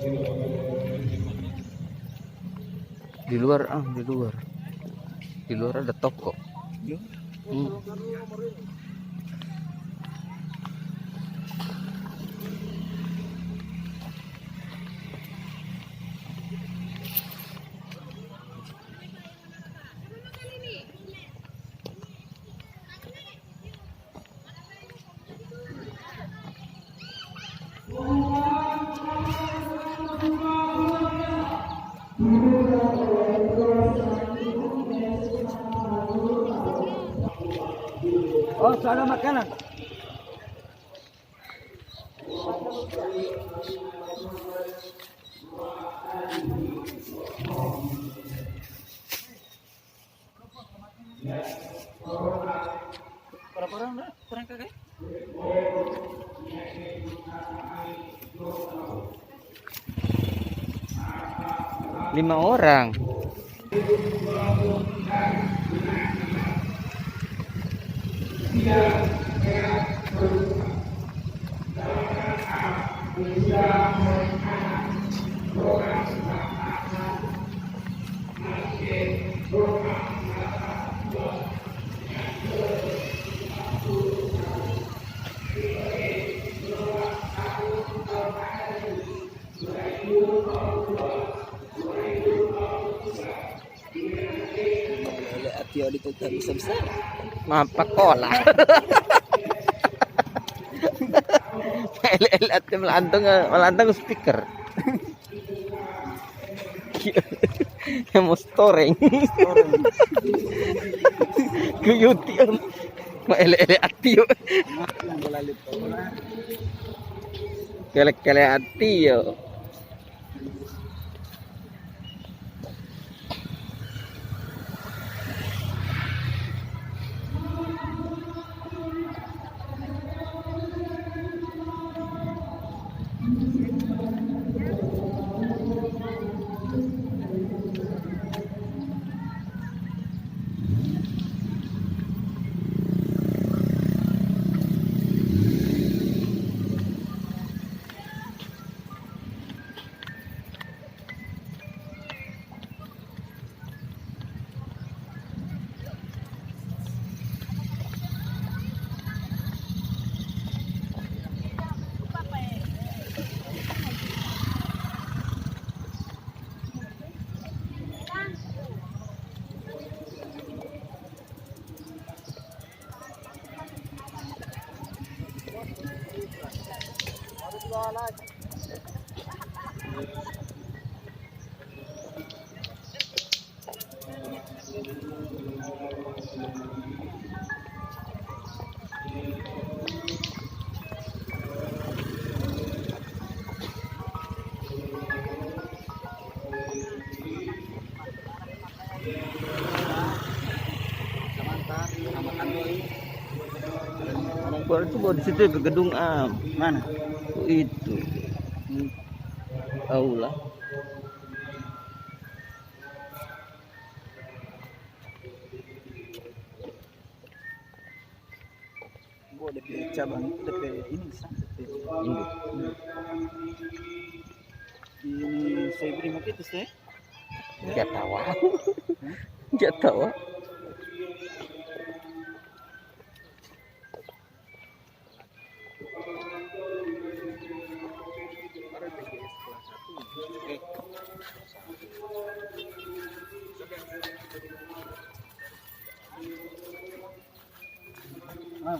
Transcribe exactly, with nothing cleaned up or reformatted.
Di luar, ah, di luar. Di luar ada toko. Hmm. Oh, sudah makanan. Berapa orang, Nak? Kurang kakak? Lima orang. Ele-ele atiyo ditu ta bisa-bisa. Mapa kola. Ele-ele atiyo melantung, melantung speaker. Emo storeng. Kuyuti, em. Ma ele-ele atiyo. Kele-kele atiyo. Baru itu baru di situ ke gedung am. Mana? Itu. Aula. Bu, D P cabang, D P ini bisa, D P. Ini. Ini saya beri mau kita, saya. Enggak tahu. Enggak tahu. Ah.